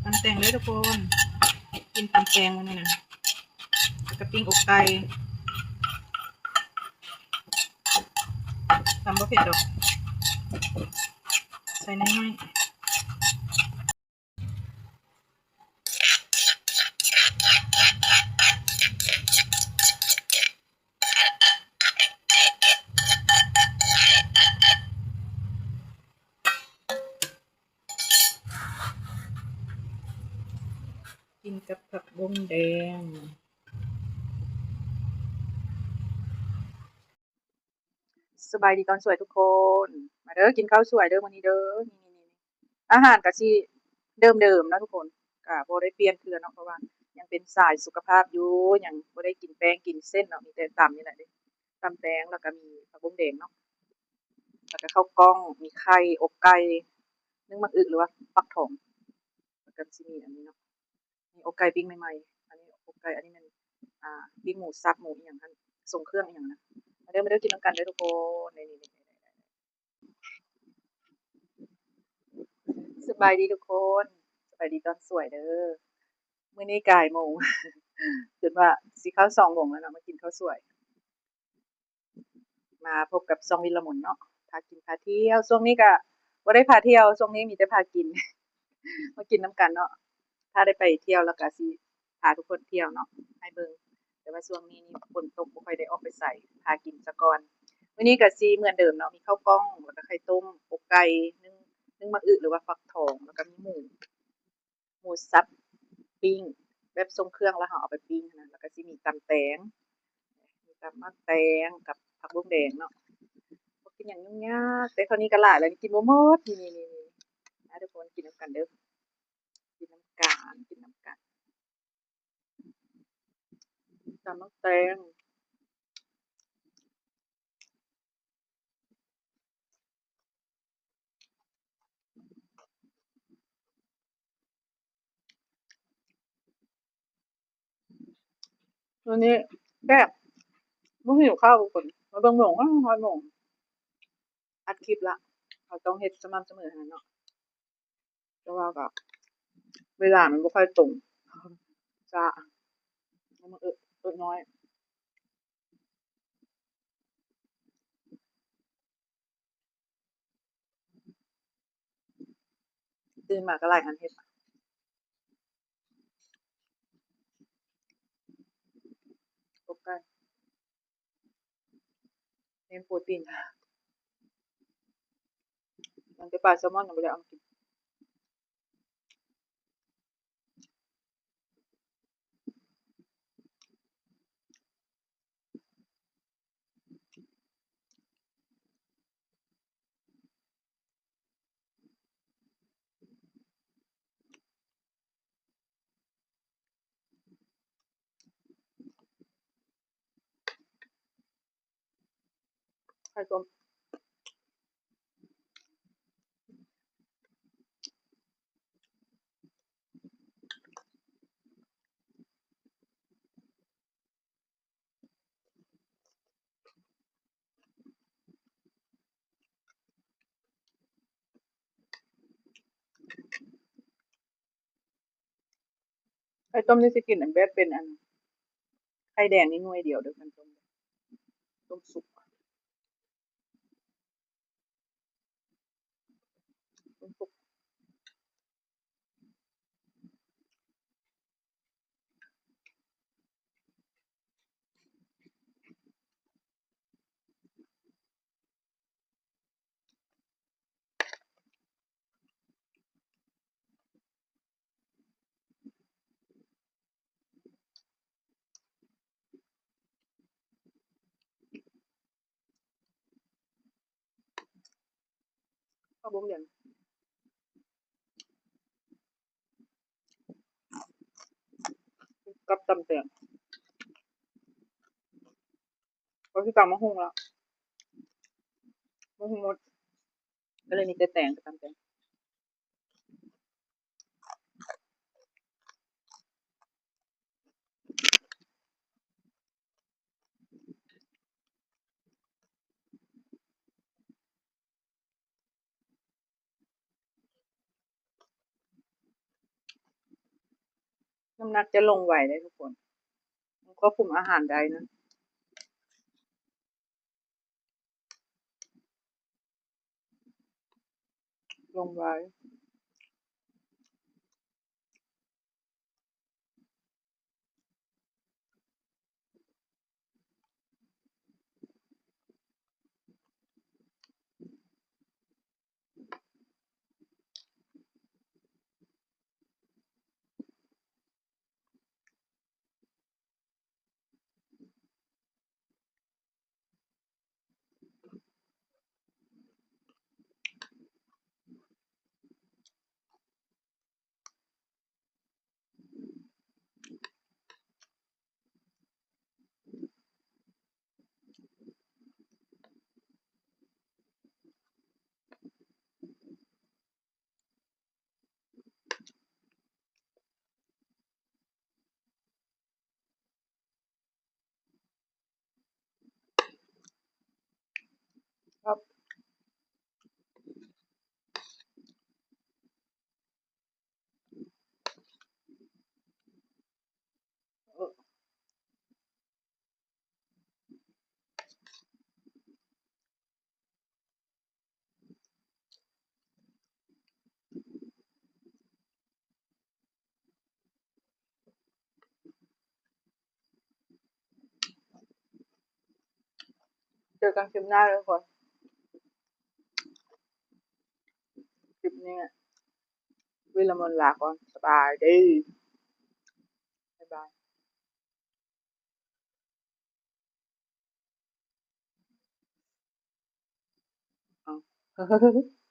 ຕຳແຕງເດີທຸກຄົນ ກິນຕຳແຕງມື້ນີ້ນະ ແລ້ວກໍປີ້ງອົກໄກ່ ຕຳບໍ່ເຜັດດອກ ໃສ່ນ້ອຍໆ. ກິນກັບຜັກບົ້ງແດງ. ສະບາຍດີຕອນສວຍທຸກຄົນ ມາເດີ ກິນເຂົ້າສວຍເດີມື້ນີ້ເດີ. ນີ້ໆໆ ອາຫານກະຊິເດີມໆເນາະທຸກຄົນ ກະບໍ່ໄດ້ປ່ຽນເທື່ອເນາະ ເພາະວ່າຍັງເປັນສາຍສຸຂະພາບຢູ່ ຍັງບໍ່ໄດ້ກິນແປ້ງກິນເສັ້ນເນາະ ມີແຕ່ຕຳນີ້ແຫຼະເດ້ ຕຳແຕງ ແລ້ວກະມີຜັກບົ້ງແດງເນາະ ແລ້ວກະເຂົ້າກ່ອງ ມີໄຂ່ ອົກໄກ່ ໜຶ້ງໝາກອຶ ຫຼືວ່າຟັກທອງ ແລ້ວກະຊິມີອັນນີ້ເນາະ ມີອົກໄກ່ປີ້ງໃໝ່ໆ ອັນນີ້ອົກໄກ່ ອັນນີ້ແມ່ນ ອ່າ ປີ້ງໝູສັບ ໝູອີ່ຫຍັງຫັ້ນ ຊົງເຄື່ອງອີ່ຫຍັງນະ. ມາເດີ ມາເດີ ກິນນຳກັນເດີທຸກຄົນ ນີ້ໆໆ. ສະບາຍດີທຸກຄົນ ສະບາຍດີຕອນສວຍເດີ. ມື້ນີ້ກາຍໂມງ ຈົນວ່າຊິເຂົ້າສອງໂມງແລ້ວເນາະ ມາກິນເຂົ້າສວຍ. ມາພົບກັບຊ່ອງວິລະມົນເນາະ ພາກິນພາທ່ຽວ. ຊ່ວງນີ້ກະບໍ່ໄດ້ພາທ່ຽວ ຊ່ວງນີ້ມີແຕ່ພາກິນ ມາກິນນຳກັນເນາະ. ຖ້າໄດ້ໄປທ່ຽວແລ້ວກະຊິພາທຸກຄົນທ່ຽວເນາະ ໃຫ້ເບິ່ງ. ແຕ່ວ່າຊ່ວງນີ້ຝົນຕົກ ບໍ່ຄ່ອຍໄດ້ອອກໄປໃສ ພາກິນສາກ່ອນ. ມື້ນີ້ກະຊິເໝືອນເດີມເນາະ ມີເຂົ້າກ່ອງ ແລ້ວກະໄຂ່ຕົ້ມ ອົກໄກ່ ໜຶ້ງ ໜຶ້ງໝາກອຶ ຫຼືວ່າຟັກທອງ ແລ້ວກະມີໝູ ໝູສັບປີ້ງແບບຊົງເຄື່ອງ ແລ້ວເຮົາເອົາໄປປີ້ງຫັ້ນນະ ແລ້ວກະຊິມີຕຳແຕງ ມີຕຳໝາກແຕງກັບຜັກບົ້ງແດງເນາະ. ບໍ່ກິນຫຍັງຫຍຸ້ງຍາກ ແຕ່ເທົ່ານີ້ກະຫຼາຍແລ້ວ ນີ້ກິນບໍ່ໝົດ. ນີ້ໆໆ ມາທຸກຄົນ ກິນນຳກັນເດີ ກິນນຳກັນ ກິນນຳກັນ. ຕຳໝາກແຕງ ມື້ນີ້ແບບບໍ່ຫິວເຂົ້າທຸກຄົນ ມາເບິ່ງໂມງ ຮອດໂມງ ອັດຄລິບລະ ເຮົາຕ້ອງເຮັດສະໝ່ຳສະເໝີຫັ້ນນະເນາະ. ແຕ່ວ່າກະເວລາມັນບໍ່ຄ່ອຍຕົງ ຊ້າ ເອີ ເອີນ້ອຍ ຕື່ນມາກະຫຼາຍອັນເຮັດ ອົກໄກ່ ເນັ້ນໂປຣຕີນ ຕັ້ງແຕ່ປາແຊລມອນຍັງບໍ່ໄດ້ເອົາມາກິນ. ໄຂ່ຕົ້ມ ໄຂ່ຕົ້ມນີ້ຊິກິນອັນແບບເປັນອັນໄຂ່ແດງນີ້ໜ່ວຍດຽວເດີ ຄັນຕົ້ມ ຕົ້ມສຸກ. ຜັກບົ້ງແດງກັບຕຳແຕງ ກໍຊິຕຳບັກຫຸ່ງລະ ບັກຫຸ່ງໝົດ ກໍເລີຍມີແຕ່ແຕງ ຕຳແຕງ. ເ ນ້ຳໜັກຈະລົງໄວເດ້ທຸກຄົນ ຄວບຄຸມອາຫານໄດ້ນະ. ລົງໄວ. ເຈີກັນຄລິບໜ້າເດີທຸກຄົນ. ຄລິບນີ້ວິລະມົນລາກ່ອນ. ສະບາຍດີ. ບາຍບາຍ. ເອົ້າ.